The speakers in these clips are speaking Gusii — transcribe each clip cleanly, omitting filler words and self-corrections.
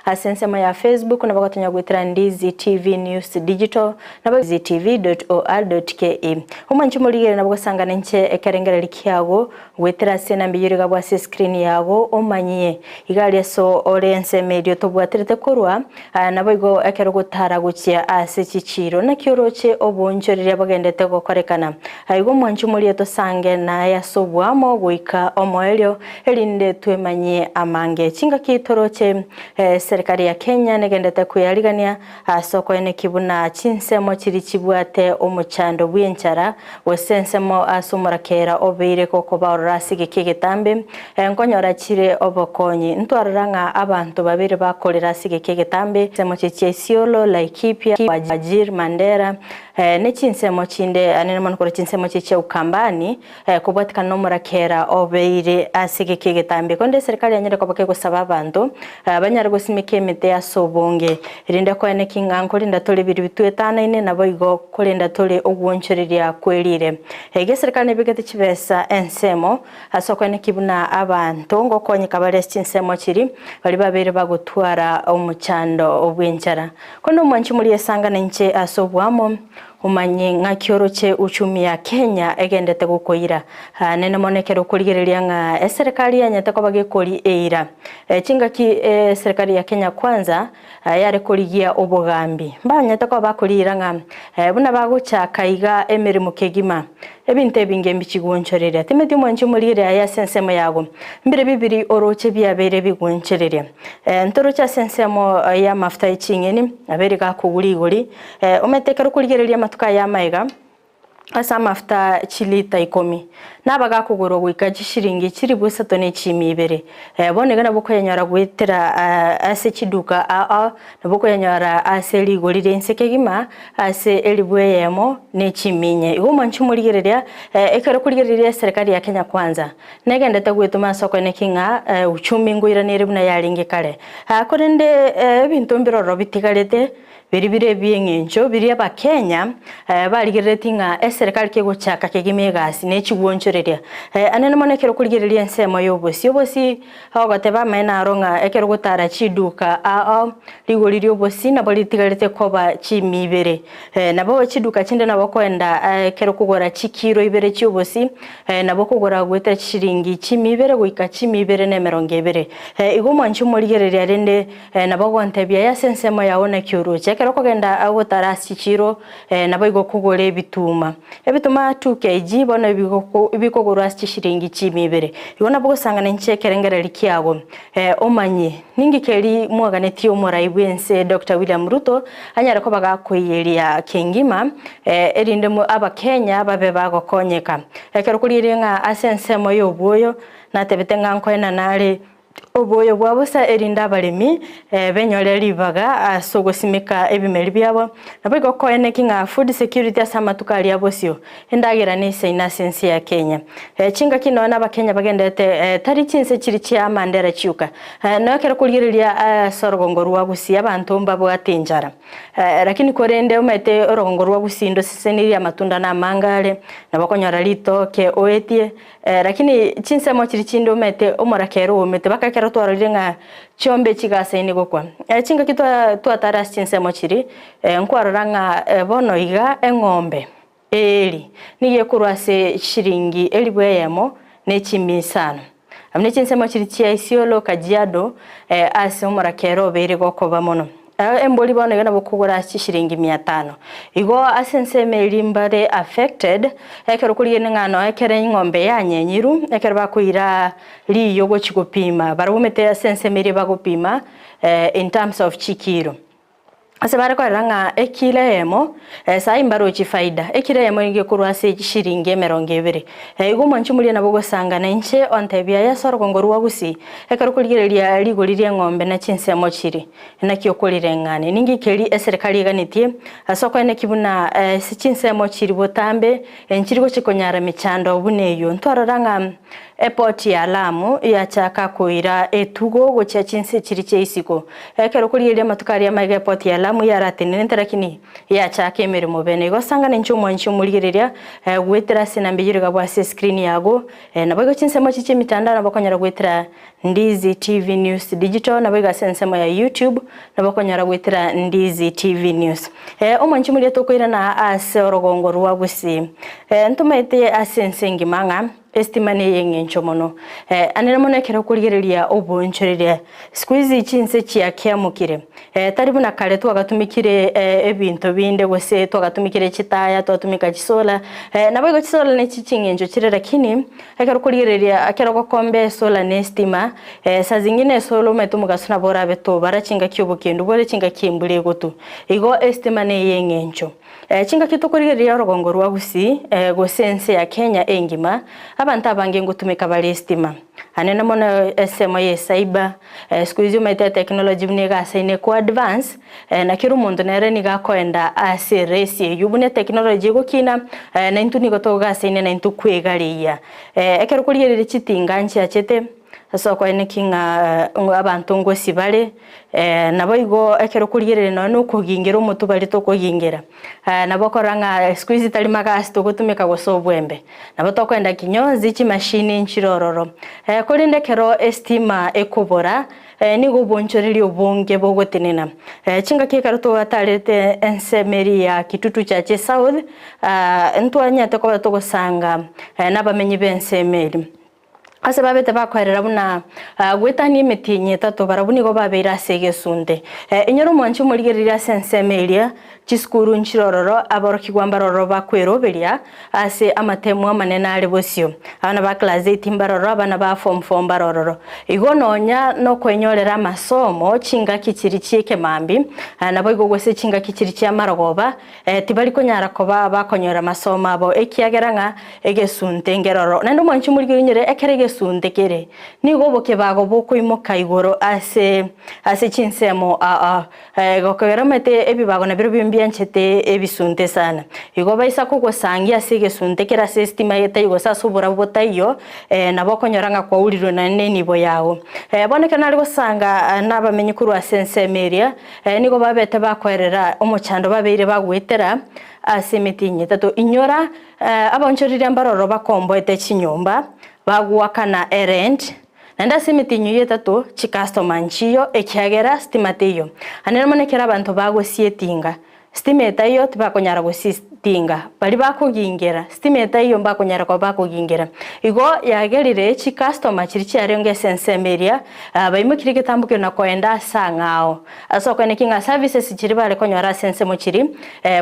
Ase ensemo ya Facebook nabo gotonya goetera Ndizi TV News Digital nabo ndizitv.or.ke. Omwanchi omorigere nabo gosangana inche ekerengereri kiago goetera ase enamba eyio rigabwa ase escreen yago omanyie iga aria ase ore ensemo eria otobwaterete korwa naboigo ekero gotara gochia ase chichiiro naki oroche oboonchoreria bogendete gokorekana. Igo omwanchi omoria tosange naye ase oboamo goika omoerio erinde twemanyie amange. Chingaki toroche eserikari ya Kenya negendete kweyarigania ase okoenekia buna chinsemo chiria chibwate omochando bw'enchara gose ensemo ase omorakera obeire gokoba ororo ase egeka egetambe, nkonyora chire obokonyi. Ntwarora ng'a abanto babere bakorera ase egeka egetambe, ensemo chia Isiolo, Laikipia, Wajir, Mandera, ne chinsemo chinde, anene mono korwa chinsemo chia Ukambani, Kobwatikana nomorakera obeire ase egeka egetambe, korende eserikari yanyare koba kegosaba abanto banyare gosimeka emete ase obonge, erinde koeneki ng'a nkorenda tore biria bitwetanaine naboigo korenda tore ogwonchoreria kwerire. Iga eserikari nebegete chibesa ensemo ase okoeneki buna abanto ngokonyeka bare ase chinsemo chiria baria babeire bagotwara omochando bw'enchara. Korende omwanchi moria esangane inche ase oboamo. Omanye ng'aki oroche uchumi ya Kenya egendete gokoira. Nene mono ekero okorigereria ng'a eserekari yanyete koba gekori eira. Chingaki eserekari ya Kenya Kwanza yare korigia obogambi. Mbanyete koba bakoriira ng'a buna bagochaka iga emeremo kegima. Ebinto ebinge mbichigwonchoreria. Timothy omwanchi omorigereria aye ase ensemo yago. Mbire bibiri oroche biabeire bigwonchoreria. Ntoroche ase ensemo y'amafuta ye ching'eni abeire gakogwa rigori. Omanyete ekero okorigereria amatuko aya amaiga, ase amafuta chilita ikomi, naba gakogorwa goika chishiringi chilifu isato ne chiimia ibere. Bono iga nabo okoyanyora goetera ase chiduka ao ao, nabo okoyanyora ase rigori ria inse kegima, ase elifu eyemo ne chiimia inye. Igo omwanchi omorigereria, ekero okorigereria eserekari ya Kenya Kwanza, negendete goetoma ase okoeneki ng'a uchumi ngoiranere buna yarenge kare. Korende ebinto mbiroro bitigarete. Biria bire ebi'eng'encho biria Abakenya barigereretie ng'a eserekari kegochaka kegima egasi ne chigwonchoreria. Anene mono ekero okorigereria ensemo y'obosie, obosie ogoteba amaene aro ng'a ekero ogotara chiduka ao rigori ri'obosie nabo ritigarete koba chimia ibere. Nabo chiduka chinde nabo okoenda ekero okogora chikiro ibere chi'obosie nabo okogora goetera chishiringi chimia ibere goika chimia ibere na emerongo ebere. Igo omwanchi omorigereria rende Nabo ogontebia, Aye ase ensemo yao naki oroche? Ekero okogenda gotara ase chichiiro, naboigo okogora ebituma. Ebituma 2 kg bono ebikogorwa ase chishiringi chiimia ibere. Igo nabo ogosang'ana inche ekerengererio kiago, omanye ninki keri mwaganetie omorai bw'ense Doctor William Ruto anyare koba gakoiyeria kengima, erinde abakenya babe bagokonyeka. Ekero korigereria ng'a ase ensemo y'obwoyo, natebete ng'a nkoenana are. Oboyo bwa bosa erinde abaremi benyore ribaga ase ogosimeka ebimeri biabo, naboigo koeneki ng'a food security ase amatuko aria bosio, endagera nesaine ase ense ya Kenya. Chingaki nonya na abakenya bagenderete tari chinse chiri chia Mandera chioka, nonya ekero korigereria ase orogongo rwa Gusii abanto mbabwate enchara. Lakini korende omanyete orogongo rwa Gusii ndosesenirie amatunda na amange are, nabo okonyora ritoke oetie, Lakini chinsemo chiria chinde omanyete omorakera oomete mpaka ekero twarorire ng'a chiombe chigasaine gokwa. Chingaki twatara ase chinsemo chiria, nkwarora ng'a bono iga eng'ombe eeri nigo ekorwa ase chishiringi elifu eyemo ne chimia isano. Abwo ne chinsemo chiria chia Isiolo, Kajiado, ase omorakera obeire gokoba mono. Embori bono iga nabo okogora ase chishiringi mia tano. Igo ase ensemo eria mbare affected, ekero okorigereria ng'a noe ekero eng'ombe yanyenyiru, ekero bakoira riyo gochi gopima, barabwo omanyete ase ensemo eria bagopima in terms of chikiro. Ase bare korora ng'a ekilo eyemo, saii mbarochi faida, ekilo eyemo nigo ekorwa ase chishiringi emerongo ebere. Igo omwanchi omoria nabo ogosangana inche ontebie aye ase orogongo rwa Gusii, ekero okorigereria rigori ri'eng'ombe na chinsemo chiria. Naki okorireng'ania? Ninki keri eserekari eganetie ase okoeneki buna ase chinsemo chiri botambe nchiri gochia konyara emechando buna eyio? Ntwarora ng'a. Epoti ya Lamu yachaka koira etugo gochia chinse chiria chia isiko. Ekero korigereria amatuko aria amaiga epoti ya Lamu yaratenenete lakini yachaka emeremo bene. Igo sangana inche omwanchi omorigereria goetera ase enamba eyio rigabwa ase escreen yago. Naboigo chinsemo echi chi'emitandao nabo okonyora goetera Ndizi TV News Digital naboigo ase ensemo ya YouTube nabo okonyora goetera Ndizi TV News. Omwanchi omoria tokoirana ase orogongo rwa Gusii. Ntomaete ase ense engima ng'a Estima ney'engencho mono. Anene mono ekero okorigereria oboonchoreria. Siku hizi chinse chiakiamokire. Tari buna kare twagatumikire ebinto binde gose twagatumikire chitaya, twatumika chisola. Naboigo chisola nechi ching'encho chire lakini ekero okorigereria ekero ogokomba esola na estima, saa zingine esola omanyete omogaso nabo orabe tobara chingaki obokendu bore chingaki embura egotwa. Igo estima ney'engencho. Chingaki tokorigereria orogongo rwa Gusii, gose ense ya Kenya engima, abanto abange ngotumeka bare estima. Anene mono esemo ye cyber, siku hizi omanyete etechnology buna egasaine ko advance, na kera omonto nere nigo akoenda ase erace eywo buna etechnology egokina, naintwe nigo togasaine naintwe kwegareia. Ekero okorigereria chitinga nchiachete, ase okoeneki ng'a abanto ngosi bare. Naboigo ekero okorigereria nonya na okogingera omotwe baria tokogingera, nabo okorora ng'a siku hizi tari magasi togotumeka gose obwembe, nabo tokoenda kinyonzi chimashini nchire ororo. Korende ekero estima ekobora, nigo obonchoreria obonge bogotenena. Chingaki ekero twatarete ensemo eria ya Kitutu Chache South, ntwanyete koba togosanga nabamenyi b'ensemo eria. Ase babete bakoerera buna goetania emetienyi etato, barabwo nigo babeire ase egesunte. Inyora omwanchi omorigereria ase ensemo eria, chisukuru nchire ororo, aborokigwa mbaroro bakweroberia ase amatemu amanene are bosio. Abana ba class eight mbaroro, abana ba form four mbarororo. Igo nonya nokwenyorera amasomo chingaki chiria chi'ekemambi, naboigo gose chingaki chiria chi'amarogoba, Tibari konyara koba bakonyora amasomo abo, ekiagera ng'a egesunte nkeroro. Naende omwanchi omorikeri onyore ekero egesunte kere, nigo obokebago bokoimoka igoro ase ase chinsemo aa gokogera omanyete ebibago nabirobio mbianchete ebisunte sana. Igo baisa kogosangia ase egesunte kere ase esitima etaiyo gose ase oborabu botaiyo, nabo okonyora ng'a kwaurirwe naende nenibo yago. Bono ekero nare gosanga nabamenyi korwa ase ensemo eria, Nigo babete bakoerera omochando babeire bagoetera ase emetienyi etato. Inyora, abaonchoreria mbaroro bakomboete chinyomba, bagoakana erent, naende ase emetienyi eyio etato chikastoma nchiyo, ekiagera stima teiyo. Naende mono ekero abanto bagosia etinga, stima etaiyo tibakonyara gosia tinga, baria bakogingera, stima etaiyo mbakonyara koba bakogingera. Igo yagerire chikastoma chiria chiarenge ase ensemo eria, baimokirie egetambo na koenda ase ang'ao. Ase okoeneki ng'a services chiria bare konyora ase ensemo chiria,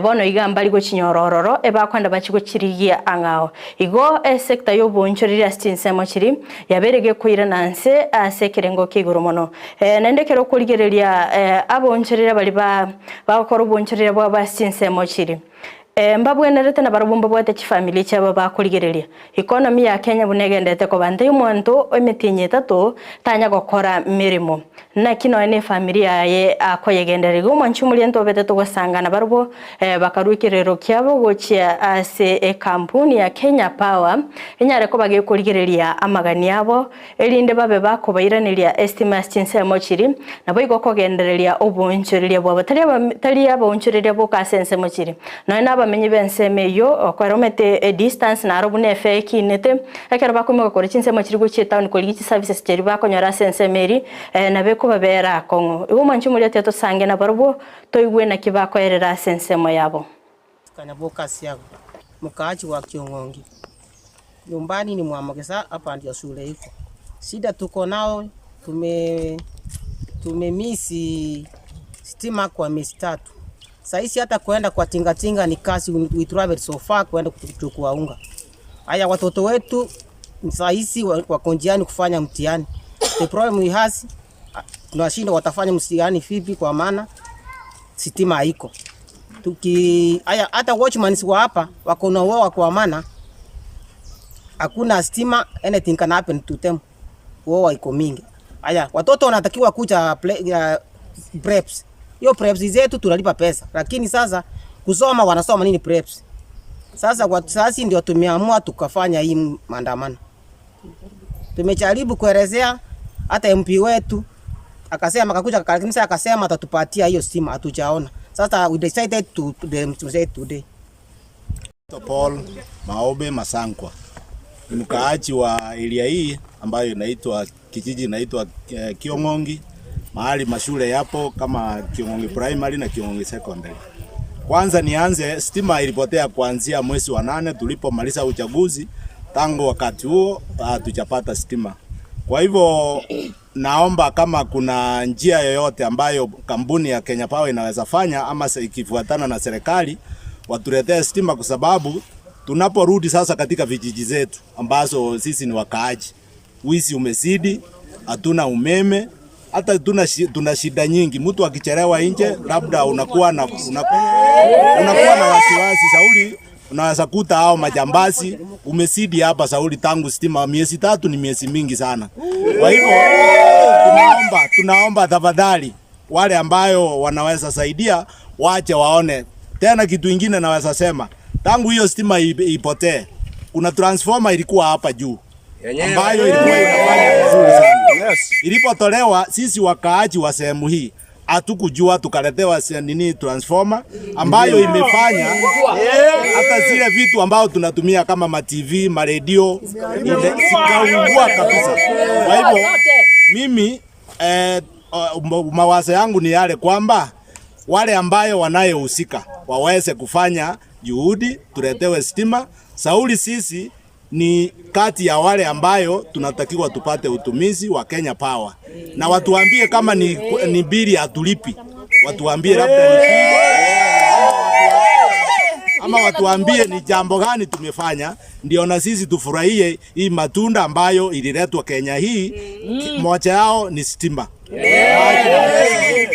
bono iga mbari gochinyora ororo, ebakoenda bachie gochirigia ang'ao. Igo esector y'oboonchoreria ase chinsemo chiria, yabeire gekoirana nse ase ekerengo kia igoro mono. Naende ekero okorigereria aboonchoreria baria ba bagokora oboonchoreria bwabo ase chinsemo chiria, Mbabwenerete nabarabwo mbabwate chifamiri chiabo bakorigereria. Economy ya Kenya buna egenderete koba ntaiyo omonto emetienyi etato tanya gokora meremo. Naki nonya ne efamiri yaye akoyegendereria. Igo omwanchi omoria ntobete togosanga nabarabwo bakarua ekerero kiabo gochia ase ekampuni ya Kenya Power enyare koba gekorigereria amagani abo erinde babe bakobairaneria estima ase chinsemo chiria, naboigo kogendereria oboonchoreria bwabo. Tari aba tari abaonchoreria boka ase ensemo chiria, nonya na abamenyi b'ensemo eyio, okorera omanyete edistance naro buna efare ekinete, ekero bakoimoka korwa chinsemo chiria gochia etown korigia chiservices chiria bakonyora ase ensemo eria, nabo ekobabera akong'u. Igo omwanchi omoria tiga tosange nabarobwo, toigwe naki bakoerera ase ensemo yabo. Kanyaboka-Siago, mkaaji wa Kiong'ongi, nyumbani ni mwa Mogesa hapa ndio shule iko. Shida tuko nao tume tumemisi stima kwa miezi tatu. Sahizi hata kuenda kwa tingatinga ni kazi, we travel so far kuenda kuchukua unga. Haya watoto wetu sahizi wako njiani kufanya mtihani. The problem we has tunashindwa watafanya mtihani vipi kwa maana sitima haiko. Tuki haya hata watchman wa hapa wako na uoga kwa maana hakuna stima, anything can happen to them. Uoga iko mingi. Haya watoto wanatakiwa kuja play, uh, preps. Hiyo preps zetu tunalipa pesa, lakini sasa kusoma wanasoma nini preps? Sasa kwa sasa ndio tumeamua tukafanya hii maandamano. Tumejaribu kuelezea hata MP wetu akasema, akakuja kanisa akasema atatupatia hiyo stima, hatujaona. Sasa we decided to demonstrate today. Paul Maobe Masankwa ni mkaaji wa area hii ambayo inaitwa kijiji inaitwa eh, Kiong'ongi, mahali mashule yapo kama Kiong'ongi Primary na Kiong'ongi Secondary. Kwanza nianze, stima ilipotea kuanzia mwezi wa nane tulipomaliza uchaguzi. Tangu wakati huo hatujapata stima. Kwa hivyo naomba kama kuna njia yoyote ambayo kampuni ya Kenya Power inaweza fanya ama ikifuatana na serikali watuletee stima, kwa sababu tunaporudi sasa katika vijiji zetu ambazo sisi ni wakaaji, wizi umezidi, hatuna umeme hata tuna, tuna shida nyingi. Mtu akichelewa nje, labda unakuwa na, unakuwa na wasiwasi Sauli, unaweza kuta hao majambazi umesidi hapa Sauli, tangu stima miezi tatu ni miezi mingi sana. Kwa hivyo tunaomba, tunaomba tafadhali wale ambayo wanaweza saidia wache waone. Tena kitu ingine naweza sema, tangu hiyo stima ipotee, kuna transformer ilikuwa hapa juu ambayo ilikuwa inafanya vizuri sana. Yes. Ilipotolewa sisi wakaaji wa sehemu hii hatukujua, tukaletewa nini transformer ambayo imefanya hata zile vitu ambao tunatumia kama ma TV, ma radio zikaungua kabisa. Kwa hivyo mimi eh, mawazo yangu ni yale kwamba wale ambayo wanayehusika waweze kufanya juhudi tuletewe stima. Sauli sisi ni kati ya wale ambayo tunatakiwa tupate utumizi wa Kenya Power, na watuambie kama ni, ni bili hatulipi, watuambie labda ni bili ama watuambie ni jambo gani tumefanya, ndio na sisi tufurahie hii matunda ambayo ililetwa Kenya hii. Moja yao ni stima.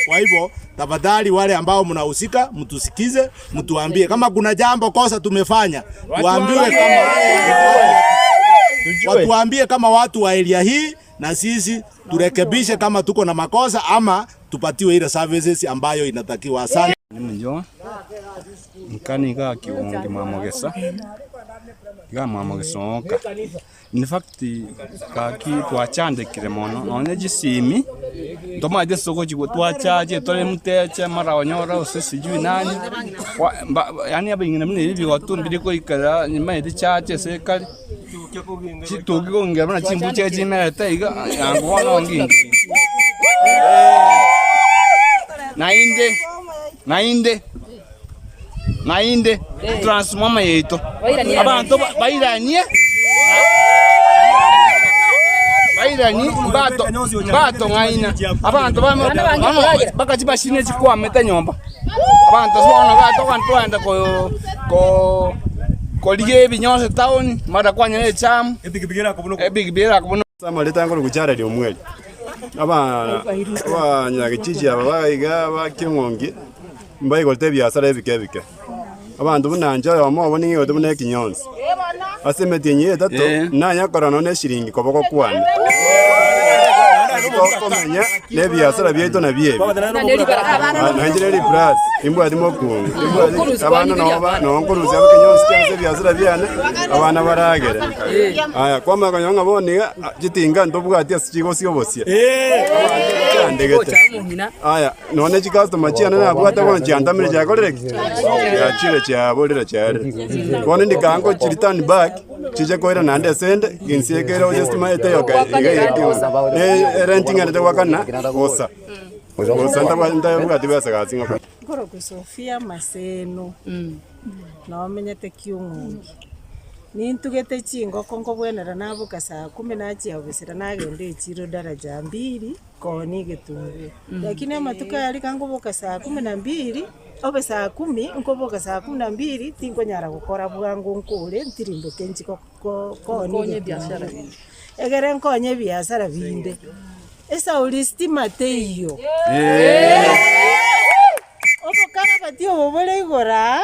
Kwa hivyo tafadhali, wale ambao mnahusika mtusikize, mtuambie kama kuna jambo kosa tumefanya, tuambiwe kama watuambie kama watu wa area hii, na sisi turekebishe kama tuko na makosa ama tupatiwe ile services ambayo inatakiwa. Asante. Nimuyo nkani iga kiungi mwa Mogesa iga mwa Mogesa oka in fact gaki twachandekire mono nonye chisimi ntomaete ase ogochi twachache tore mteche mara onyore gose sijui nani kwa mba yaani abang'ina buna ebi ebigotu mbiri koikara nimaete chache ase ekare chituki kongera buna chimbuche echimerete iga yango bono nginki naende naende Naende transformer yaito abanto bairanie bairanie mbato mbatong'aina abanto mpaka chimashini chikwamete nyomba abanto bono gatogenda ko ko korigia ebinyonsi town mara kwanyora echamu epikipiki erakobuna. Ase amareta nkore Jared Omweri, abanyagechiji aba ba iga ba King'ongi mbaigorete ebiasara ebike ebike. Abanto buna inche oyomo obo ning'igwete buna ekinyonsi. Ase emetienyi eye etato, nanya korora nonya ne eshiringi koboko kwane. Tokomenya na ebiasara biaito nabio ebi. Nainche nere ribrasi, nimbwati mokungu, nimbwati abana nabo ba nabo nkorusia abo ekenyonsi kiane ase ebiasara biane, abana baragere. Aya, kwamanya konyora ng'a bono iga, chitinga ntobwati ase chigosia obosie. Abanto bachandegete. Aya, Nonya ne chikastoma chiane nabwate bono chiantamire chiakorire ki? Chiachire chiaborire chiarire. Bono ndikanga ngochi return back, chiche koira naende esende, inse ekere oche estima eteyoka iga iga kiuno. Ne erent ng'endete goakana bosa, bosa ntabwati ntabwati besa gasi ngokora. Nkorokwa Sophia Maseno, nomenyete Kiung'ungi. Nintugete chingoko nkobwenera naboka saa kumi nachia gosira nagenda echiro daraja mbili. Koonia egetunguo. Lakini amatuko aya rika nkoboka saa kumi na mbili, obe saa kumi, nkoboka saa kumi na mbili, tinkonyara gokora bwango nkore ntirimboke nchi ko- ko- koonia egetunguo. Egere nkonye ebiasara binde. Esauri stima teiyo. Obokarabati obo bore igoro aa,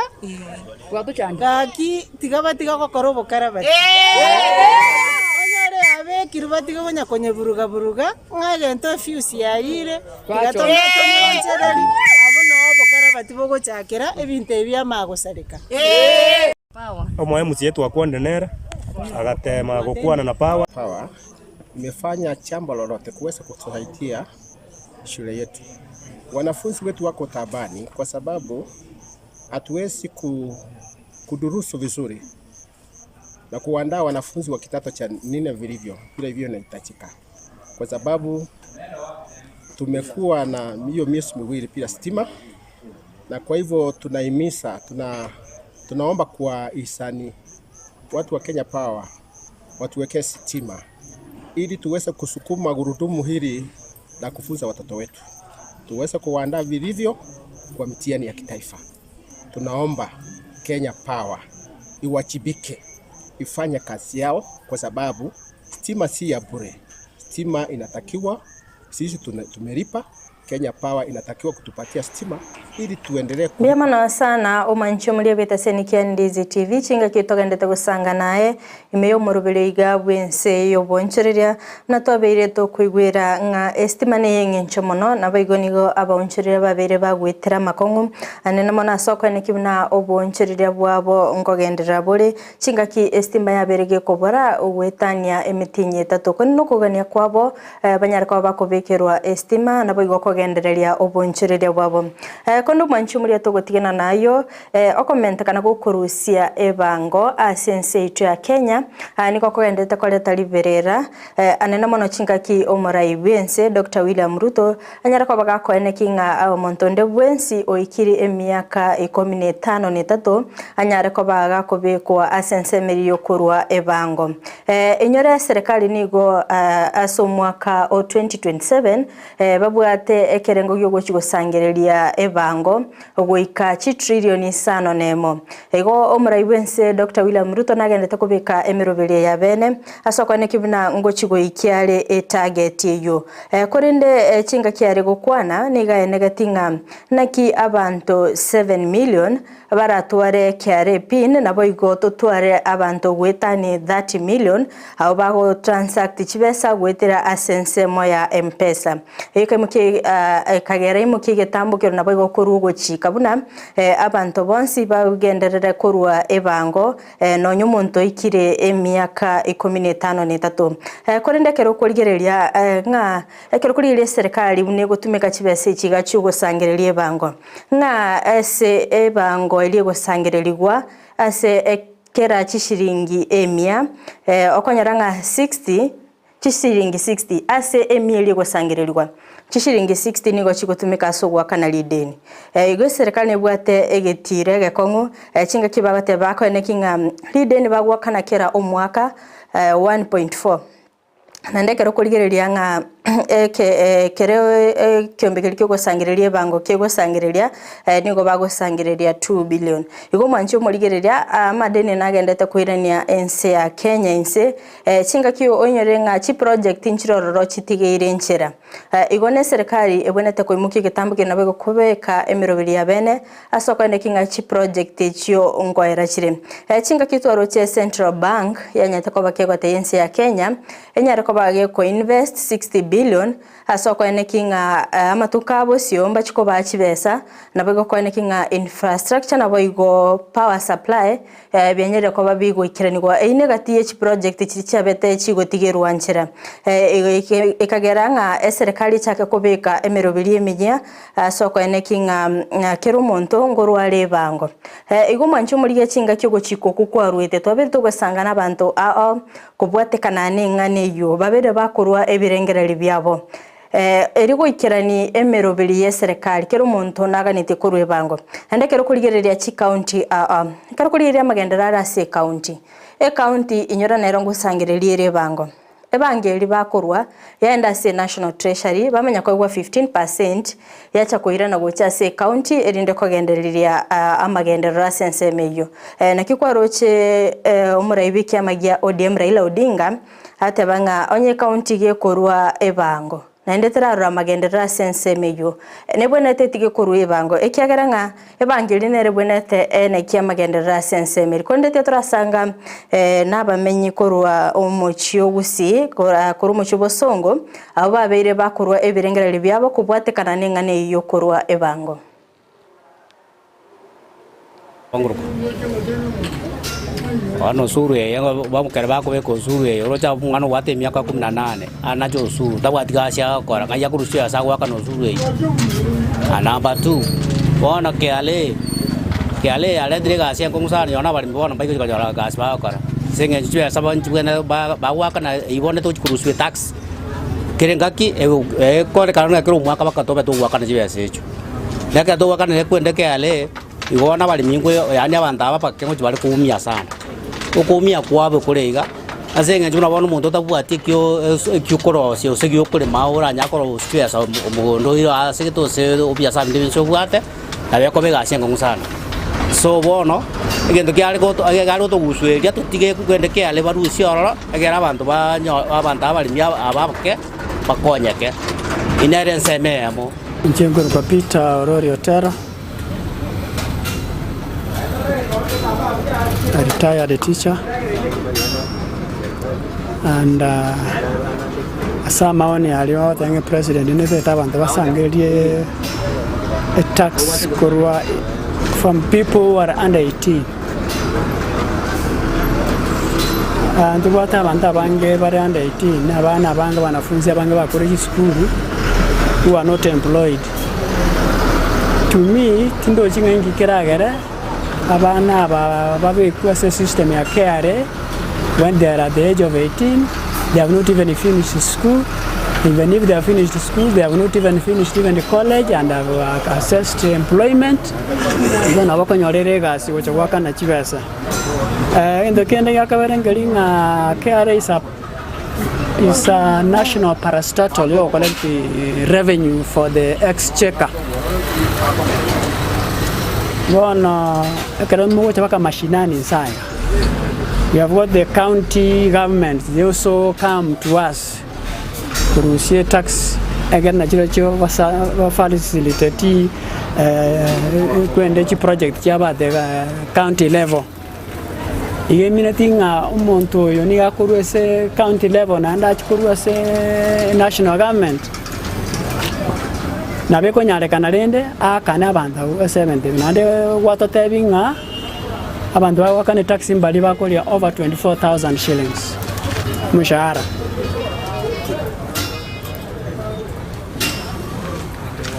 gaki tiga batiga gokora obokarabati. Onyore yabekirwe batige konya konyeburuga-buruga, ng'a egento efuse yayire, tiga tomonchereri, abwo noo obokarabati bogochakera ebinto ebi biamanya gosareka. Omoe MCA twakwanire nere, agatema gokwana na Power. Power. Imefanya jambo lolote kuweza kutusaidia shule yetu. Wanafunzi wetu wako taabani kwa sababu hatuwezi kudurusu vizuri na kuandaa wanafunzi wa kidato cha nne vilivyo vile hivyo inahitajika, kwa sababu tumekuwa na hiyo miezi miwili bila stima, na kwa hivyo tunahimiza tuna, tunaomba kwa hisani watu wa Kenya Power watuwekee stima ili tuweze kusukuma gurudumu hili la kufunza watoto wetu, tuweze kuwaandaa vilivyo kwa mtihani ya kitaifa. Tunaomba Kenya Power iwajibike, ifanye kazi yao, kwa sababu stima si ya bure. Stima inatakiwa sisi tumelipa. Kenya Power inatakiwa kutupatia stima ili tuendelee ku Mbuya mono sana omanche omoria bw'etaseni kia Ndizi TV chingaki togendete gosanga naye ime y'omorobere iga bw'ense y'obonchoreria buna twabeire tokoigwera ng'a estima neye eng'encho mono naboigo nigo abaonchoreria babeire bagwetera amakong'u ande mono ase okoeneki buna obonchoreria bwabo nkogenderera bore chingaki estima yabeire gekobora ogwetania emitinyi etato. Korende nokogania kwabo banyare koba bakobekerwa estima naboigo kogendereria obonchoreria bwabo. Korende omwanchi omoria togotigana nayio okomentekana gokorusia ebango ase ense yaito ya Kenya nigo kogenderete koreta riberera anene mono chingaki omorai bwense Doctor William Ruto anyare koba gakoeneki ng'a omonto onde bwensi oikire emiaka ikomi na etano na etato anyare koba gakobekwa ase ensemo eria yokorua ebango. Inyore eserekari nigo ase omwaka o 2027 babwate ekerengo giogochia gosangereria ebango goika chitrillion isano nemo. Igo omorai bwense Doctor William Ruto nagenderete kobeka emeroberio ya bene ase okoenekia buna ngochia goikia are etarget eyio. Korende chingaki are gokwana nigo aenegeti ng'a naki abanto 7 million baratware KRA pin naboigo totware abanto goetani 30 million abwo bago transact chibesa goetera ase ensemo ya Mpesa. Ekaimokia ekagera imokia egetambo kero naboigo korwa ogochika buna abanto bonsi bagenderere korwa ebango nonya omonto oikire emiaka ikomi na etano na etato. Korende ekero okorigereria ng'a ekero okorigereria eserekari buna egotumeka chibesa echi iga chiogosangereria ebango, Ng'a ase ebango eria egosangererigwa ase kera chishilingi emia, okonyora ng'a 60, chishilingi 60 ase emia eria egosangererigwa, chishilingi 60 nigo chigotumeka ase ogoakana rideni. Igo eserekari nebwate egetiro egekong'u, chingaki bagoteba bakoeneki ng'a rideni bagoakana kera omwaka 1.4. Naende ekero okorigereria ng'a eke ekero ekiombe keria kiogosangereria ebango kegosangereria, nigo bagosangereria 2 billion. Igo omwanchi omorigereria, amadeni nagendete koirania ense ya Kenya inse, chingaki oinyore ng'a chiproject nchire ororo chitigeire enchera. Igo na eserekari ebwenerete koimokia egetambo keria nabo egokobeka emeroberi ya bene, Ase okoeneki ng'a chiproject echio nkoera chire. Chingaki twaroche Central Bank yanyarete koba kegotebia ense ya Kenya enyare koba gekoinvest 60 billion ase okoeneki ng'a amatuko a bosio mbachi kobaa chibesa nabo igo okoeneki ng'a infrastructure naboigo power supply bianyarire koba bigoikeranigwa. Eyio negati ye chiproject chiria chiabete chigotigerwa nchera. Ekagera ng'a eserekari echake kobeka emeroberi emiya Ase okoeneki ng'a kera omonto nkorware ebango. Igo omwanche omorigie chingaki ogochika okwo kwaruete, twabeire togosanga nabanto ao kobwatekana neng'ana eyio, babere bakorua ebirengererio biabo. Erio goikerani emeroberi y'eserekari, kera omonto naganetie korua ebango. Naende ekero okorigereria chikaunti ao, ekero okorigereria amagenderero are ase ekaunti, ekaunti inyora nero ngosangereria ere ebango. Ebangeri bakorwa yaenda ase National Treasury bamanya koegwa 15 percent yacha koirana gocha ase ecounty erinde kogendereria amagenderero ase ensemo eyio. Naki kwaroche omorai bw'ekiama gia ODM Raila Odinga ateba ng'a onye ecounty gekorwa ebango naende terarora amagenderero ase ensemo eyio nebwenerete etige korwa ebango ekiagera ng'a Ebangeri nere bwenete naki amagenderero ase ensemo eria. Korende tiga torasanga nabamenyi korwa omochie o Gusii, korwa omochie o Bosongo, abwo babeire bakorwa ebirengererio biabo kobwatekana neng'ana eyio y'okorwa ebango. Bono osuru eye ekero bakobeka osuru eye oroche omwana obwate emiaka kumi na nane anache osuru tabwati gasi agokora ng'ai akorusia ase agoakana osuru eyio. Number two, bono KRA, KRA yaretire egasi enkong'u sana nonye na abaremi bono mbaigochi konyora egasi bagokora ase eng'encho chibesa nchibwenerete bagoakana eyio bono tochi korusiwa etax. Kera engaki ekorekana buna kera omwaka mpaka tobe togoakana chibesa echio. Na ekero togoakana ekwende KRA, igo bono abaremi nkwe yaani abanto aba bake ngochi bare koumia sana. Okoumia kwabo kore iga, ase eng'encho buna bono omonto otabwati ekio ekio okorosia gose ekio okorema oranyare korosia chibesa omogondo oire ase gete gose ebiasara binde bionsi obwate, nabo ekoba egasi enkong'u sana. So bono, egento kiare goto kiare gotogusueria totige kende kiare barusie ororo, ekero abanto banyo abanto abaremi aba abake bakonyeke. Eyio nere ensemo eyemo. Inche nkorokwa Peter Orori Otero, a retired teacher and ase amaoni aria ogoteba ng'a epresident nebete abanto basangererie etax korwa from people who are under 18. Ntobwate abanto abange bare under 18, abana abange abanafunzi abange bakore chisukuru who are not employed. To me, tindochi ng'a inki keragere abana aba babekwe ase esystem ya KRA when they are at the age of 18, they have not even finished school, even if they have finished school, they have not even finished even college and have accessed employment, igo nabo okonyorera egasi gocha goakana chibesa. Egento kende gia kabere nkeri ng'a KRA is a is a national parastatal yo collect revenue for the exchequer. Bono ekero mogocha mpaka mashinani inse aya, we have got the county government they also come to us korusia etax ekero nachirochio basa ba facilitate kwende chiproject chiabo at the county level. Igo emineti ng'a omonto oyo nigo akorwa ase county level naende achie korwa ase national government, nabo ekonyarekana rende aakane abanto abwo ase ebinto ebi. Naende gwatotebia ng'a abanto bagoakana etax mbaria bakoria over 24,000 shillings omoshahara.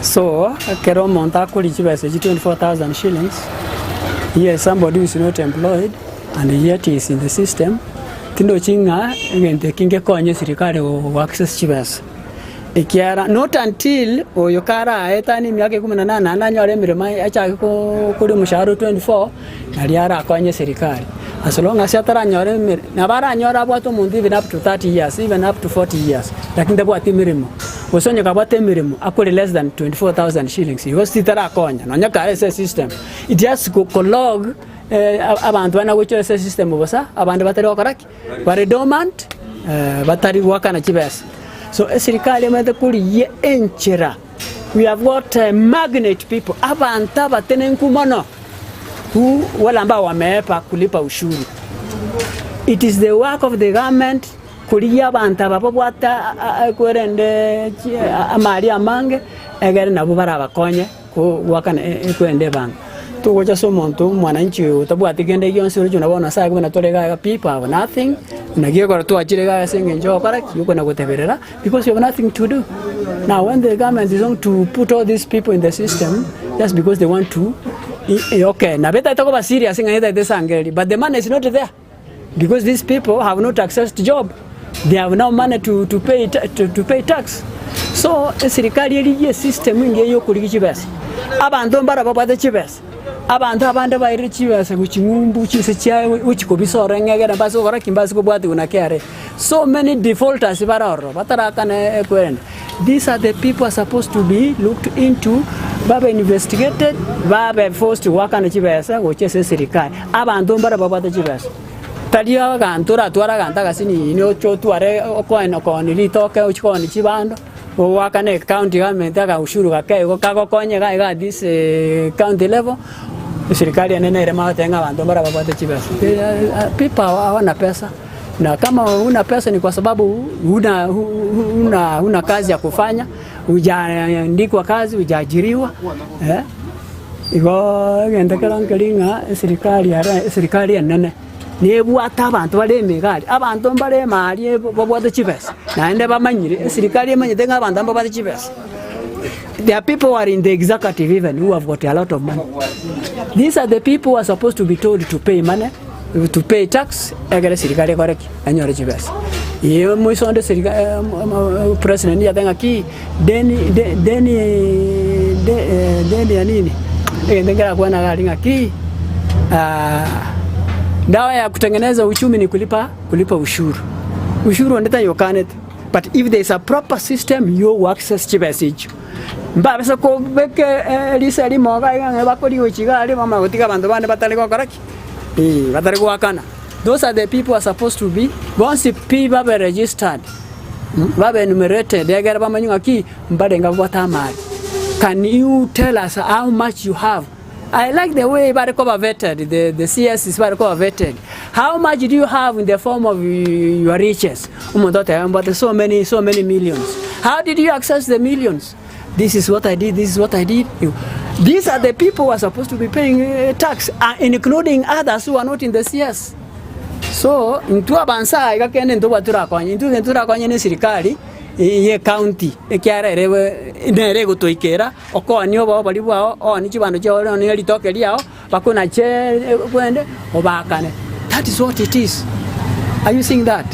So, ekero omonto akoria chibesa echi 24,000 shillings, here is somebody who is not employed and yet he is in the system, tindochi ng'a egento eki ngekonye serikali go access chibesa. Ekiara not until oyo karaetanie emiaka ikomi na nane naende anyore emeremo achake koria omoshahara o 24, nario arakonye serikali. As long as ataranyora emere, nabo aranyore abwate omonto even up to 30 years, even up to 40 years, lakini tabwati emeremo. Gose onye kabwate emeremo akore less than 24,000 shillings, igo titarakonya nonya kare ase esystem. It has ko kolog abanto bana gochia ase esystem bosa, abande batari gokora ki? Bare dormant, batari goakana chibesa. So eserikari emanyete korigia enchera, we have got magnet people, abanto abatenenku mono who wale ambao wameepa kulipa ushuru. It is the work of the government Korigia abanto aba babwate kwerende amari amange, egere nabwo barabakonye goakana kwerende ebango. Togocha ase omonto omwananchi oyo otabwati kende gionsi oroche buna bono ase aya buna tore iga iga people have nothing, naki ekero twachire iga ase eng'encho yogokora ki? Yokona goteberera because you have nothing to do. Now when the government is going to put all these people in the system just because they want to okay nabo etaete koba serious ng'a etaete esangereria but the money is not there. Because these people have not accessed job, they have no money to, to, pay, to, to pay tax. So eserikari erigie esystem engiya yokorigia chibesa. Abanto mbara babwate chibesa, abanto abande bairire chibesa gochia ng'umbu chinse chia gochia kobisa ororo ng'egere mbase gokora ki? Mbase kobwatiwa na KRA. So many defaulters bare ororo batarakana ekwerende. These are the people are supposed to be looked into, babe investigated, babe forced goakana chibesa gochia ase eserikari. Abanto mbare babwate chibesa, tari aganto oratware aganto agasinini oche otware okoeni okooni ritoke ochie koonia chibando, ogoakana ecounty government aka ushuru gake igo kagokonye iga iga at this county level, eserikari ene nere emanyete ng'a abanto mbare babwate chibesa. People hawana pesa. Na kama huna pesa ni kwa sababu huna, huna, huna kazi ya kufanya, hujaandikwa kazi, hujaajiriwa eh. Igo egento kero nkeri ng'a eserikari are eserikari enene. Nebwate abanto bare emegari, abanto mbare emari babwate chibesa, naende bamanyire, eserikari emanyete ng'a abanto mbabwate chibesa. There are people who are in the executive even who have got a lot of money. These are the people who are supposed to be told to pay money, to pay tax, egere serikari ekore ki? Enyore chibesa. Ee moiso onde serika president yateba ng'aki deni deni deni ya nini? Egento nkerakwane iga aria ng'aki dawa ya kutengeneza uchumi ni kulipa kulipa ushuru. Ushuru onde tayokanete. But if there is a proper system yo access chibesa echio, mbabase kobeka eriso erimo iga iga ng'a bakorigochia iga aria bamanye gotiga abanto bande batari gokora ki? Eh, batari goakana. Those are the people are supposed to be bonsi pi babe registered, babe enumerated egere bamanye ng'aki mbarenge babwate amari. Can you tell us how much you have? I like the way bare koba vetted, the, the CSs bare koba vetted. How much do you have in the form of your riches? Omonto oteba mbwate so many, so many millions. How did you access the millions? This is what I did, this is what I did. These are the people who are supposed to be paying uh, tax, uh, including others who are not in the CS. So, intwe abansa iga kende intwe turakonye, intwe gento turakonye ne serikali ye county ekiara ere nere egotoikera Okoonie obobori bwao, oonie chibando chiao, oonie ritoke riao, bakonache bwende obaakane. That is what it is. Are you seeing that?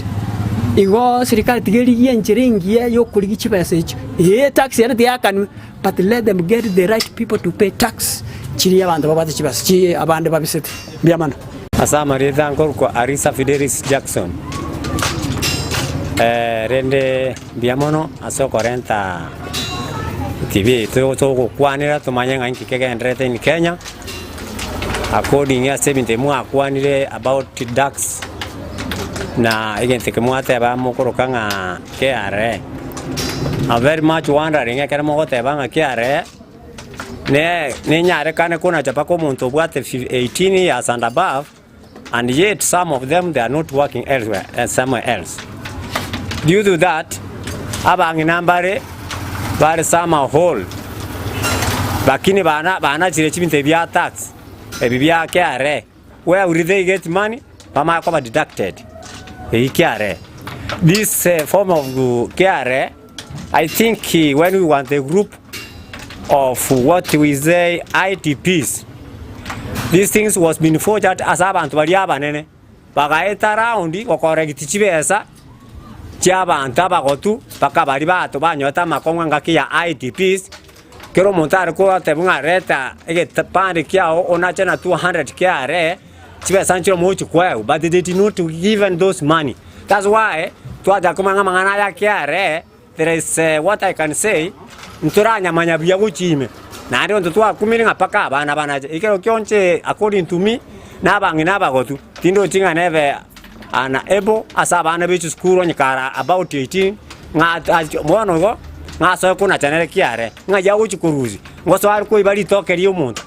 Igo serikali tiga erigie enchera engiya yokorigia chibesa echio. Ee tax ere tiyakanwe, but let them get the right people to pay tax chiria abanto babwate chibesa chi abande babisete. Mbuya mono. Ase amarieta nkorokwa Arisa Fidelis Jackson. Rende mbuya mono ase okorenta TV eye togokwanera tomanye ng'a inki kegendererete in Kenya, according ase ebinto ebi mwakwanire about tax na egento eke mwateba mokoroka ng'a KRA. I'm very much wondering ekero mogoteba ng'a KRA. Ne nenyarekane konacha mpaka omonto obwate 18 years and above, and yet some of them they are not working elsewhere, eh, somewhere else. Due to that, abang'ina mbare bare some whole, lakini bana banachire chibinto ebi bia tax, ebi bia KRA, where will they get money? Bamanye koba deducted eyi KRA. This eh, form of KRA I think when we want a group of what we say IDPs, these things was been forged ase abanto baria abanene bagaeta round gocorrect chibesa chia abanto abagotu mpaka baria bato banyorete amakong'u engaki ya IDPs, kera omonto are kotebwa ng'a reta egetapande kiago onache na 200 kiare, chibesa nchire mogochia koegwa but they did not given those money. That's why twachaka komanya ng'a amang'ana aya kiare, there is what I can say, ntoranyamanya buya gochia ime, naende onto twakumire ng'a mpaka abana banache. Ekero kionsi according to me, na abang'ina abagotu, tindochi ng'a nebe an able ase abana be chisukuru onye kare about 18, ng'a bono igo, ng'a asoe konacha nere kiare, ng'ai agochia korusia, ngosoa are koiba ritoke ria omonto,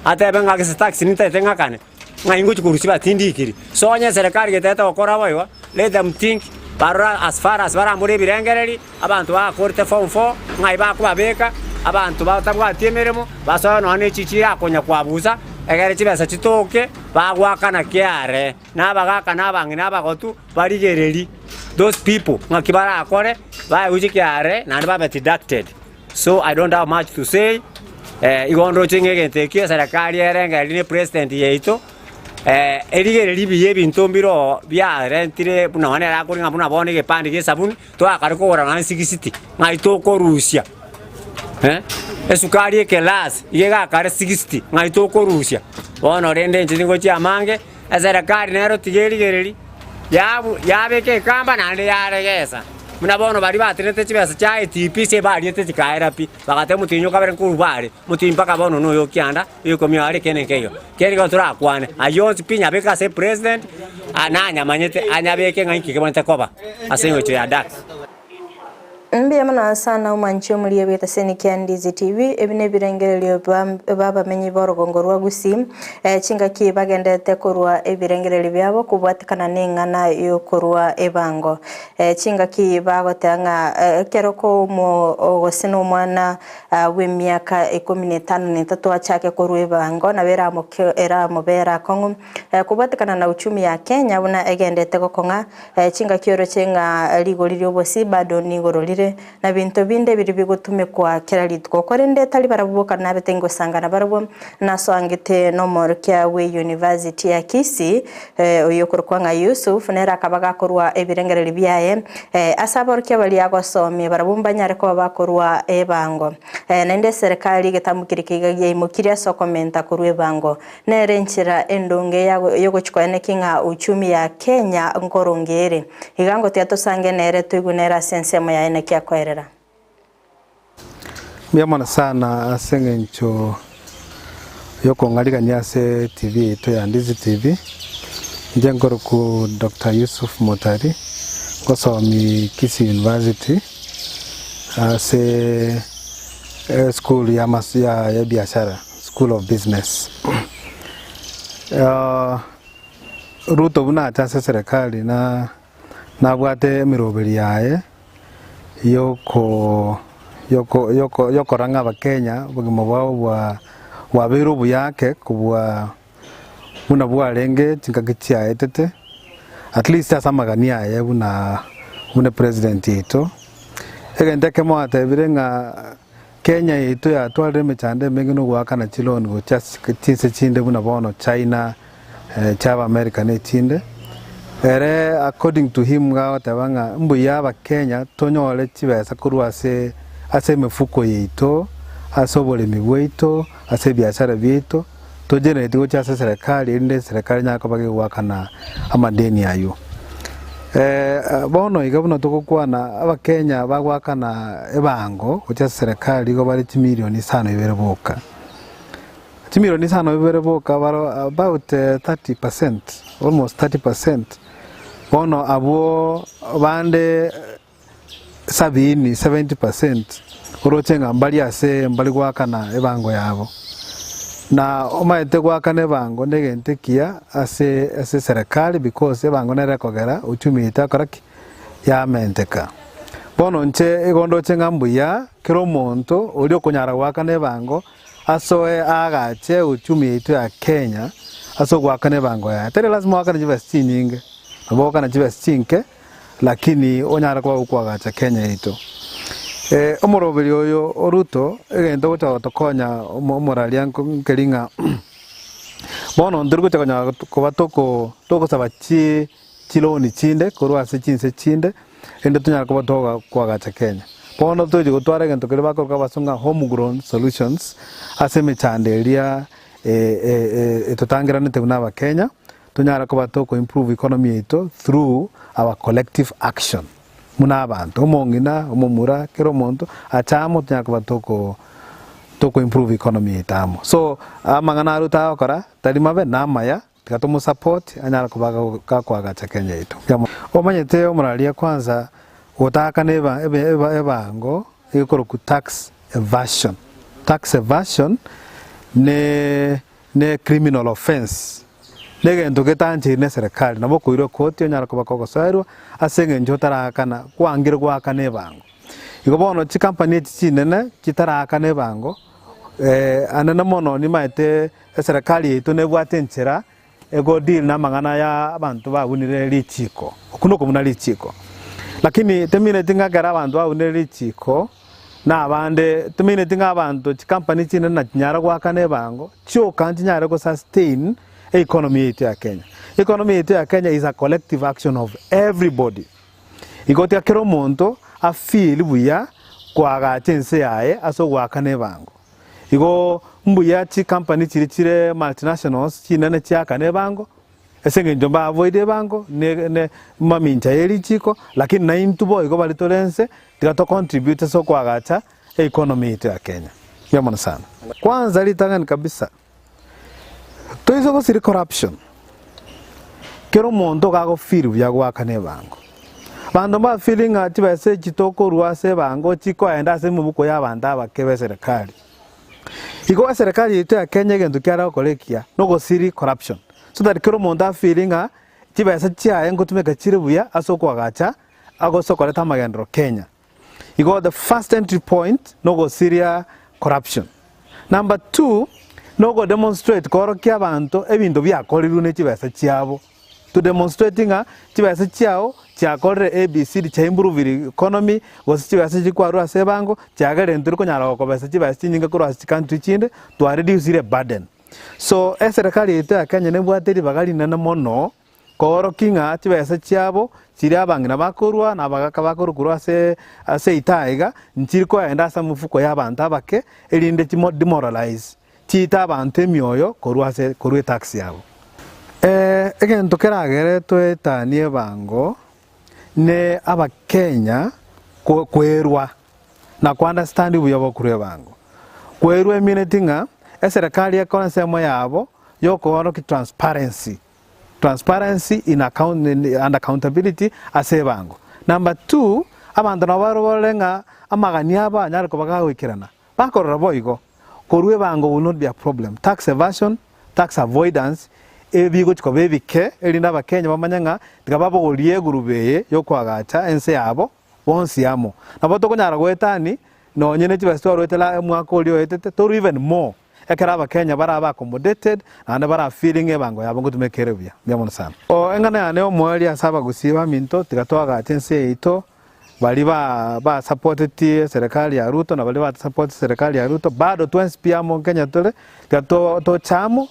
atebe ng'a gese tax nintagete ng'akane. Ng'ai ngochia korusia batindikiri? So onye eserekari getete gokora boigo, let them think, barore as far as barambore ebirengereri, abanto bagakorete form four, ng'ai bakobabeka, abanto batabwati emeremo, basoe nonya ne echi chirakonya koabusa, egere chibesa chitoke, bagoakana kiare, na abagaka na abang'ina abagotu, barigereri those people ng'aki barakore, baegwe chikiare naende babe deducted. So I don't have much to say, igo ndoche ng'a egento ekio eserekari erengererie ne president yaito, erigererie buya ebinto mbire oo biarentire buna bono ere akoria ng'a buna bono egepande gia esabuni, twakare kogora nonye sixty, ng'ai tokorusia esukari ekelasi iga egakare sixty, ng'ai tokorusia. Bono rende inche ningochia amange, eserekari nero tiga erigererie. Yabu yabeka ekamba naende yaregesa. Buna bono baria batenenete chibesa chia etipi ase bariete chikaera pi, bagateba omotienyi o kabere nkorwa bare, omotienyi mpaka bono noyo o kianda, oyo ikomi are kende nkeiyo. Kere nigo torakwane, ayio onsi pi nyabeke ase epresident, nanyamanyete anyabeke ng'a inki kebwenerete koba ase eng'encho ya tax. Mbuya mono sana omwanchi omoria bw'etaseni kia Ndizi TV, ebi nebirengererio b'abamenyi b'orogongo rwa Gusii, chingaki bagenderete korwa ebirengererio biabo kobwatekana neng'ana y'okorwa ebango. Chingaki bagoteba ng'a ekero komo gose nomwana bw'emiaka ikomi na etano na etato achake korwa ebango nabo eramobere akong'u Kobwatekana na uchumi ya Kenya buna egendete gokong'a, chingaki oroche ng'a rigori ri'obosie bado nigoro rire, na binto binde biria bigotumekwa kera rituko. Korende tari barabwo boka nabete ingosangana barabwo, nasoangete nomorokia bwe university ya Kisii, oyio okorokwa ng'a Yusuf, nere akaba gakorwa ebirengererio biaye ase aborokia baria agosomia barabwo mbanyare koba bakorwa ebango. Naende eserekari egetambo keria keiga giaimokirie ase okomenta korwa ebango. Nere enchera endonge y'ogochia koeneki ng'a uchumi ya Kenya nkoronge ere. Iga ngotiga tosange nere toigwe nere ase ensemo yaye naki akoerera. Mbuya mono sana ase eng'encho yokong'arigania ase TV yaito ya Ndizi TV. Inche nkorokwa Doctor Yusuf Mutari, ngosomi Kisii University ase eschool ya ya ebiashara. School of Business. Ruto buna acha ase eserekari na nabwate emeroberi yaye yoko yoko yoko yokorora ng'a abakenya obogima bwabo bwa bwabeire obuya ake kobua buna bwarenge chingaki chiaetete, at least ase amagani aye buna buna epresident yaito. Egento ekemo atebire ng'a. Kenya yaito yatwarire emechando emenge na ogoakana chiloan gochia ase chinse chinde buna bono China, chiaba America na echinde. Ere according to him iga agoteba ng'a mbuya abakenya tonyore chibesa korwa ase ase emefuko yaito, ase oboremi bwaito, ase ebiashara biaito, to generate gochia ase eserekari erinde eserekari enyare koba kegoakana amadeni aywo. Bono iga buna togokwana abakenya bagoakana ebango gochia ase eserekari igo bare chimilioni isano ibere boka. Chimilioni isano ibere boka baro about 30 percent, almost 30 percent, bono abwo bande sabini, 70 percent, oroche ng'a mbari ase mbari goakana ebango yabo. Na omanyete goakana ebango na egento ekiya ase ase eserekari because ebango nere ekogera uchumi yaito yakora ki? Yamenteka. Bono inche igo ndoche ng'a mbuya kera omonto oria okonyara goakana ebango asoe aagache uchumi yaito ya Kenya ase ogoakana ebango yaye. Tari lasima oakane chibesa chinyinge, nabo ogoakana chibesa chinke. Lakini onyare koba gokwagacha Kenya yaito. Omoroberi oyo o Ruto egento ogocha gotokonya omoraria nkeri ng'a bono ntori gocha konyara koba toko togosaba chi chiloan chinde korwa ase chinse chinde erinde tonyare koba tokwagacha Kenya. Bono tochi gotwara egento keria bakoroka abasongo ng'a home grown solutions ase emechando eria etotangeranete buna abakenya. Tonyare koba toko improve economy yaito through our collective action buna abanto, omong'ina, omomura, kera omonto ache amo tonyare koba toko toko improve economy yaito amo. So amang'ana aria tagokora tari mabe na amaya, tiga tomo support anyare koba gakoagacha Kenya yaito. Omanyete omoraria kwanza gotaakana eba eba ebango ekorokwa tax evasion, tax evasion ne. Ne criminal offence, negento getancheiri neserekari, nabo okoirwa ekoti onyare koba kogosoerwa ase eng'encho otaraakana kwangire goakana ebango. Igo bono chikampani echi chinene chitaraakana ebango, anene mono nimaete eserekari yaito nebwate enchera ego deal namang'ana ya abanto babunire richiko, okwo nokobuna richiko. Lakini temineti ng'a ekero abanto babunire richiko. Na abande, tomineti ng'a abanto chikampani chinene na chinyare goakana ebango, chioka nchinyare go sustain economy yaito ya Kenya. Economy yaito ya Kenya is a collective action of everybody. Igo tiga kera omonto a feel buya koagacha ense yaye ase ogoakana ebango. Igo mbuya chikampani chiria chire multinationals chinene chiakane ebango, Ase engencho mbaboire ebango ne ne mamincha ye richiko, lakini naintwe boigo baria tore ense, tiga to contribute ase okoagacha economy yaito ya Kenya. Mbuya mono sana. Kwanza ritang'ani kabisa, toise gosiri corruption, kera omonto iga ago feel buya goakana ebango. Banto mba feel ng'a chibesa echi tokorua ase ebango chikoenda ase emebuko ya abanto abake be serikali. Igo eserikali yaito ya Kenya egento kiare gokora ekiya, nogosiri corruption. So that kera omonto a feel ng'a chibesa chiaye ngotumeka chire buya ase okoagacha agose okoreta amagenderero Kenya. Igo the first entry point nogosiria corruption. Number two, nogo demonstrate koorokia abanto ebinto biakorirwe ne chibesa chiabo. To demonstrate ng'a chibesa chiao chiakorire ABCD chia improvire economy gose chibesa echi kwarure ase ebango chiagerire ntori konyara gokobesa chibesa chinyinge korwa ase chicountry chinde twa reducire eburden. So eserekari yaito ya Kenya nebwate ribaga rinene mono Koorokia ng'a chibesa chiabo chiria abang'ina bakorua na abagaka bakorua korwa ase ase eita aiga, nchiri koenda ase amafuko y'abanto abake, erinde chimo demoralize, chiite abanto emioyo korwa ase korwa etax yabo. Egento keragere toetanie ebango ne abakenya ko kwerwa na ko understand obuya bwa korwa ebango. Kwerwa emineti ng'a eserekari ekore ensemo yabo yokoorokia transparency. Transparency in account and accountability ase ebango. Number two, abanto nabo barore ng'a amagani abo anyare koba gagoikerana. Bakorora boigo, korwa ebango will not be a problem. Tax evasion, tax avoidance, ebi bigochi koba ebike erinde abakenya bamanye ng'a tiga babogorie egurube eye yokoagacha ense yabo bonsi amo. Nabo tokonyara goetani nonye ne chibesa twarwete la omwaka oria oetete, torwe even more. Ekero abakenya barabe accommodated naende bara feeling ebango yabo ngotumeka ere buya. Mbuya mono sana. Oo eng'ana yane y'omoerio ase abagusii baminto tiga toagache ense yaito baria ba ba supporteti eserekari ya Ruto na baria batasupporteti eserekari ya Ruto bado twensi pi amo Kenya tore tiga to toche amo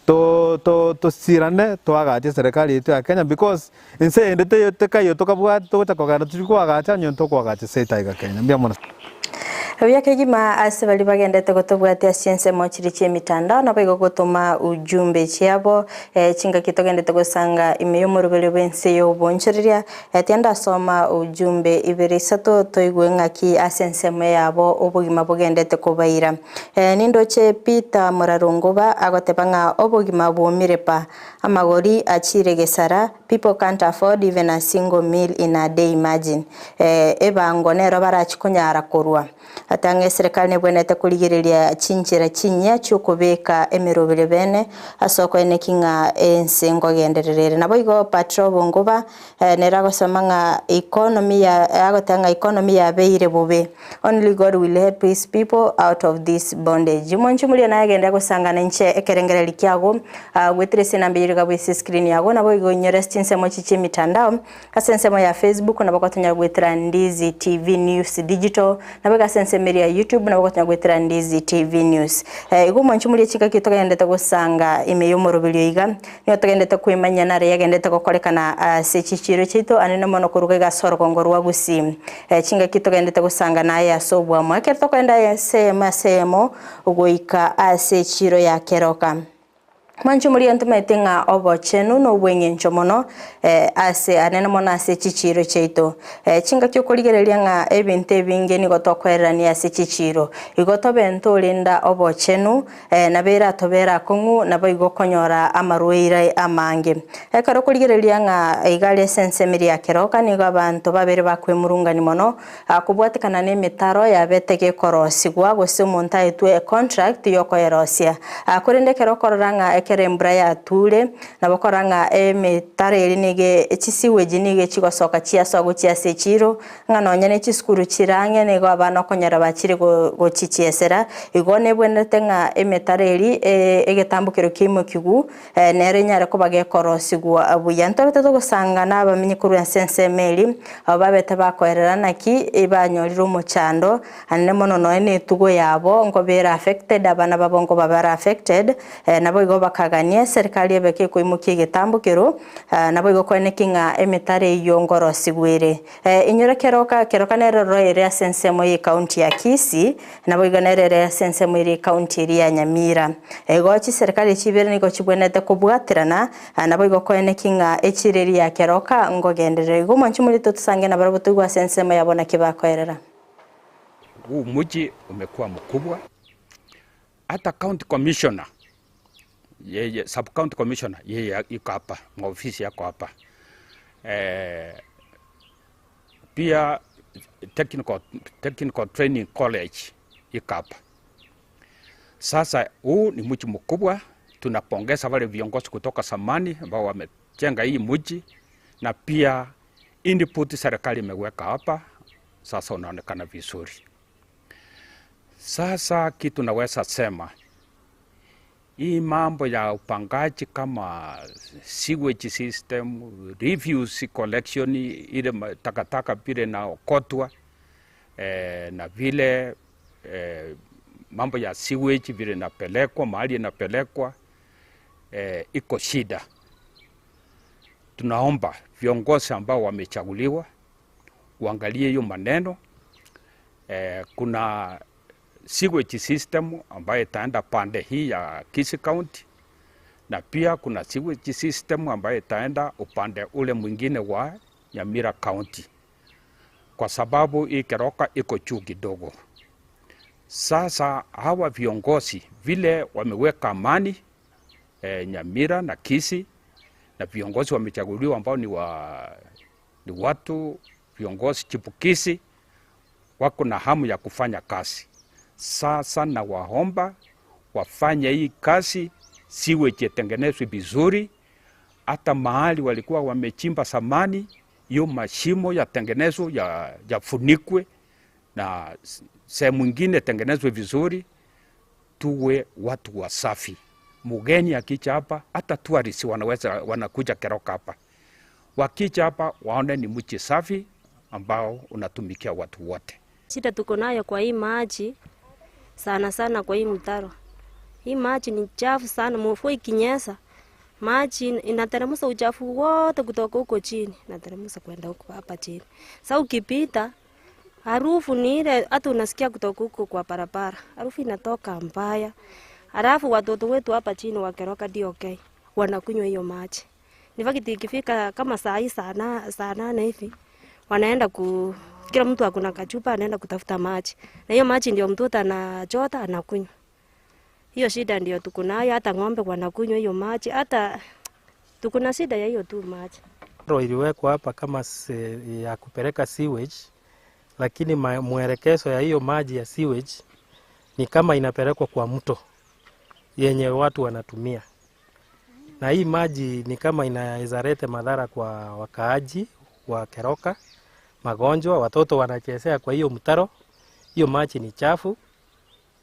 to to tosirane toagache eserekari yaito ya Kenya because ense ende teiyo tekaiyo tokabwati togocha kogenda tochia koagacha onye ntokoagacha seito aiga Kenya. Mbuya mono. Buya kegima ase baria bagendete gotobwatia ase chinsemo chiria chi'emitandao, naboigo gotoma ujumbe chiabo chingaki togendete gosanga ime y'omoroberio bw'ense y'obonchoreria. Tiandasoma ujumbe ibere isato toigwe ng'aki ase ensemo yabo obogima bogendete kobaira. Nindoche Peter Morarunguba agoteba ng'a obogima bwomire pa, amagori achire gesara, People can't afford even a single meal in a day imagine. Eh, ebango nero barachi konyara korwa. Ata ng'a eserekari nebwenerete korigereria chinchera chinyia chiokobeka emerobere bene ase okoeneki ng'a ense nkogenderera ere. Naboigo Patro Bongoba eh, nere agosoma ng'a economy ya agoteba ng'a economy yabeire bobe. Only God will help his people out of this bondage. Omonche omoria naye agende agosangana inche ekerengereri kiago, goetera ase enamba eyio riga bw'ase escreen yago, naboigo inyore ase chinsemo echi chi'emitandao, ase ensemo ya Facebook nabo ogotonya goetera Ndizi TV News Digital, naboigo ase ensemo eria ya YouTube nabo ogotonya goetera Ndizi TV News. Igo omonche omoria chingaki togenderete gosanga ime y'omoroberio iga, Nigo togendete kwemanyia nare yagendete gokorekana ase chichiiro chiaito anene mono koruga iga ase orogongo rwa Gusii. Chingaki togendete gosanga naye ase obwamo ekero tokoenda ase eyemo ase eyemo goika ase echiiro ya keroka. Mwanche omoria ntomaete ng'a obochenu nobweng'encho mono ase anene mono ase chichiiro chiaito. Chingaki okorigereria ng'a ebinto ebinge nigo tokoererania ase chichiiro. Igo tobe ntorenda obochenu Nabo eratobere akong'u, naboigo okonyora amarwaire amange. Ekero okorigereria ng'a iga aria ase ensemo eria ya keroka nigo abanto babere bakwemurungania mono, kobwatekana nemetaro yabete gekorosigwa gose omonto aetwe econtract yokoyerosia. Korende ekero okorora ng'a ekero embura yature, nabo okorora ng'a emetaro eria nigo chisewage nigo chigosoka chiasoa gochia ase echiro, Ng'a nonya ne chisukuru chire ang'e nigo abana okonyora bachire gochichiesera, igo nebwenerete ng'a emetaro eria egetambokero kia imokigu nero enyare koba gekorosigwa buya. Ntobete togosanga na abamenyi korwa ense ensemo eria, abwo babete bakoerera naki banyorire omochando, anene mono nonya na etugo yabo nkoba ere affected, abana babo nkoba bare affected, naboigo bakagania eserikari ebe kekoimokia egetambokero, Naboigo koeneki ng'a emetaro eyio ngorosigwe ere. Inyore keroka, keroka nere roro ere ase ensemo y'ecounty ya Kisii, naboigo nere ere ase ensemo ere ecounty eria ya Nyamira. Igo chiserikari echi ibere nigo chibwenerete kobwaterana, naboigo koeneki ng'a echiro eria ya keroka ngogenderera. Igo mwanche morito tosange nabarabwo toigwe ase ensemo yabo naki bakoerera. Huu mji umekuwa mkubwa, hata county commissioner yeye sub county commissioner yeye iko hapa, maofisi yako hapa. pia Technical, Technical Training College iko hapa. Sasa huu ni mji mkubwa, tunapongeza wale viongozi kutoka zamani ambao wamejenga hii mji na pia input serikali imeweka hapa, sasa unaonekana vizuri. Sasa kitu naweza sema hii mambo ya upangaji kama sewage system, refuse collection, ile takataka vile naokotwa eh, na vile eh, mambo ya sewage vile inapelekwa mahali inapelekwa eh, iko shida. Tunaomba viongozi ambao wamechaguliwa uangalie hiyo maneno eh, kuna sewage system ambayo itaenda pande hii ya Kisii County na pia kuna sewage system ambayo itaenda upande ule mwingine wa Nyamira County, kwa sababu hii Keroka iko juu kidogo. Sasa hawa viongozi vile wameweka amani e, Nyamira na Kisii na viongozi wamechaguliwa ambao ni, wa, ni watu viongozi chipukizi wako na hamu ya kufanya kazi. Sasa nawaomba wafanye hii kazi, sewage itengenezwe vizuri, hata mahali walikuwa wamechimba zamani, hiyo mashimo yatengenezwe yafunikwe na sehemu ingine tengenezwe vizuri, tuwe watu wasafi. Mgeni akija hapa, hata tourists wanaweza wanakuja Keroka hapa, wakija hapa waone ni mji safi ambao unatumikia watu wote. Shida tuko nayo kwa hii maji sana sana, kwa hii mtaro, hii maji ni chafu sana. Mvua ikinyesha, maji inateremsha uchafu wote kutoka huko chini, inateremsha kwenda huko hapa chini. Sasa ukipita harufu ni ile hata unasikia kutoka huko kwa barabara, harufu inatoka mbaya. Halafu watoto wetu hapa chini wa Keroka DOK wanakunywa hiyo maji. Ni fakiti ikifika kama saa hii saa nane hivi wanaenda ku kila mtu akuna kachupa anaenda kutafuta maji, na hiyo maji ndio mtoto anachota anakunywa. Hiyo shida ndio tuko nayo, hata ng'ombe wanakunywa hiyo maji, hata tuko na shida ya hiyo tu maji. Mtaro iliwekwa hapa kama se, ya kupeleka sewage, lakini mwelekezo ya hiyo maji ya sewage ni kama inapelekwa kwa mto yenye watu wanatumia, na hii maji ni kama inaweza leta madhara kwa wakaaji wa Keroka, magonjwa, watoto wanachezea kwa hiyo mtaro, hiyo maji ni chafu.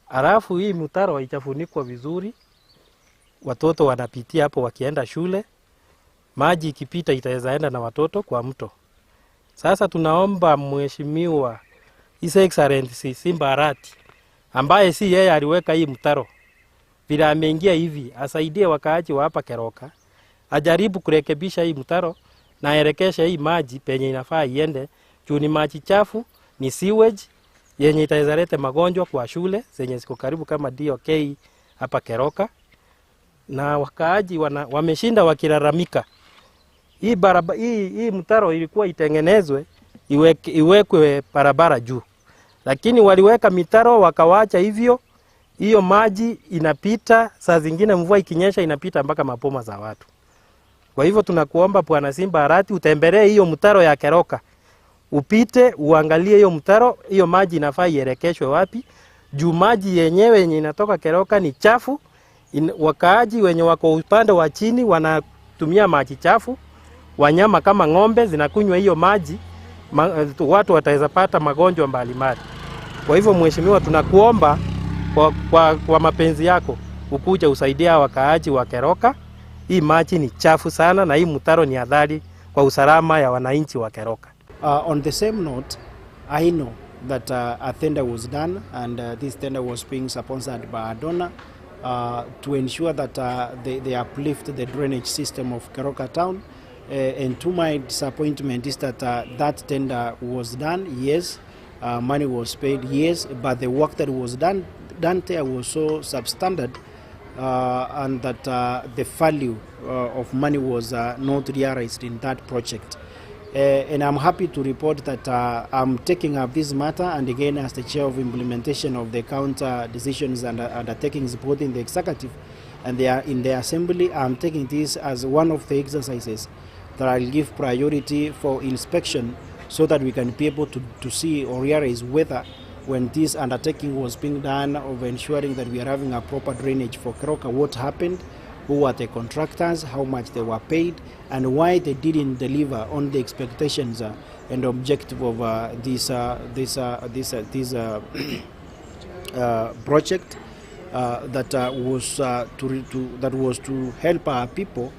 Alafu hii mtaro haijafunikwa vizuri, watoto wanapitia hapo wakienda shule, maji ikipita itaweza enda na watoto kwa mto. Sasa tunaomba Mheshimiwa His Excellency Simba Arati ambaye si yeye aliweka hii mtaro, vile ameingia hivi, asaidie wakaaji wa hapa Keroka, ajaribu kurekebisha hii mtaro na aelekeshe hii maji penye inafaa iende, juu ni maji chafu, ni sewage yenye itaweza leta magonjwa kwa shule zenye ziko karibu kama DOK hapa Keroka, na wakaaji wana, wameshinda wakilalamika hii baraba, hii, hii mtaro ilikuwa itengenezwe iwekwe barabara juu, lakini waliweka mitaro wakawacha hivyo, hiyo maji inapita, saa zingine mvua ikinyesha inapita mpaka mapoma za watu. Kwa hivyo tunakuomba Bwana Simba Arati utembelee hiyo mtaro ya Keroka, upite uangalie hiyo mtaro, hiyo maji inafaa ielekeshwe wapi, juu maji yenyewe yenye inatoka Keroka ni chafu. Wakaaji wenye wako upande wa chini wanatumia maji chafu, wanyama kama ng'ombe zinakunywa hiyo maji ma, watu wataweza pata magonjwa mbalimbali. Kwa hivyo mheshimiwa, tunakuomba kwa, kwa, kwa mapenzi yako ukuje usaidie hawa wakaaji wa Keroka. Hii maji ni chafu sana na hii mtaro ni hatari kwa usalama ya wananchi wa Keroka. On the same note, I know that a tender was done and this tender was being sponsored by a donor to ensure that they uplift the drainage system of Keroka town. And to my disappointment is that that tender was done, yes, money was paid, yes, but the work that was done there was so substandard and that the value of money was not realized in that project. And I'm happy to report that I'm taking up this matter, and again as the chair of implementation of the counter decisions and undertakings both in the executive and they are in the assembly, I'm taking this as one of the exercises that I'll give priority for inspection so that we can be able to, to see or realize whether when this undertaking was being done of ensuring that we are having a proper drainage for Keroka, what happened, who were the contractors, how much they were paid, and why they didn't deliver on the expectations uh, and objective of uh, this, uh, this, uh, this, uh, this uh, uh, project uh, that uh, was uh, to, re- to that was to help our people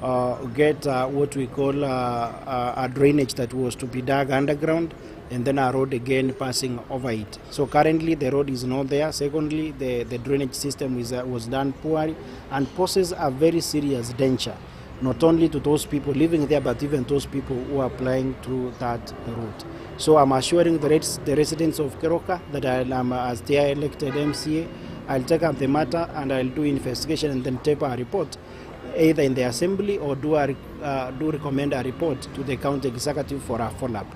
uh, get uh, what we call uh, uh, a drainage that was to be dug underground and then a road again passing over it. So currently the road is not there. Secondly, the, the drainage system is, uh, was done poorly and poses a very serious danger, not only to those people living there, but even those people who are applying through that route. So I'm assuring the, res- the residents of Keroka that I am, as their elected MCA, I'll take up the matter and I'll do investigation and then tape a report either in the assembly or do, a, uh, do recommend a report to the county executive for a follow-up.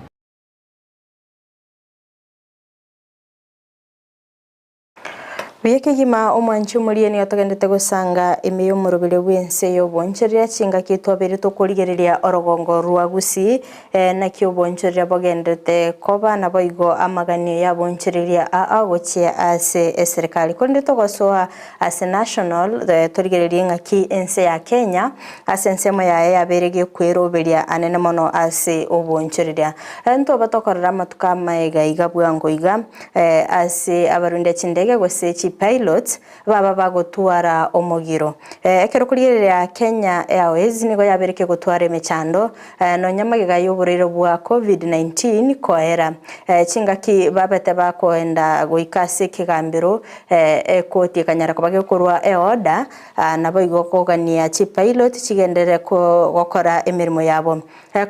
Buya kegima omwanchi omorie nigo togendete gosanga ime y'omorobere bw'ense y'obonchoreria chingaki twabere tokorigereria orogongo rwa Gusii eh, naki obonchoreria bogendete koba nabo igo amaganio ya bonchoreria aa gochia ase eserikali korende togosoa ase national eh, torigererie ng'aki ense ya Kenya ase ensemo yaye yabere gekweroberia anene mono ase obonchoreria eh, ntoba tokorora amatuko amaega iga bwango iga eh, ase abarundia chindege gose chipilots baba bagotwara omogiro eh, ekero korigereria Kenya Airways nigo yabereke gotwara emechando eh, nonya magega y'oborwaire bwa COVID-19 koera eh, chingaki babete bakoenda goika ase ekegambero eh, ekoti ekanyara koba gekorwa eorder ah, nabo igo kogania chipilot chigendere gokora emirimo yabo eh,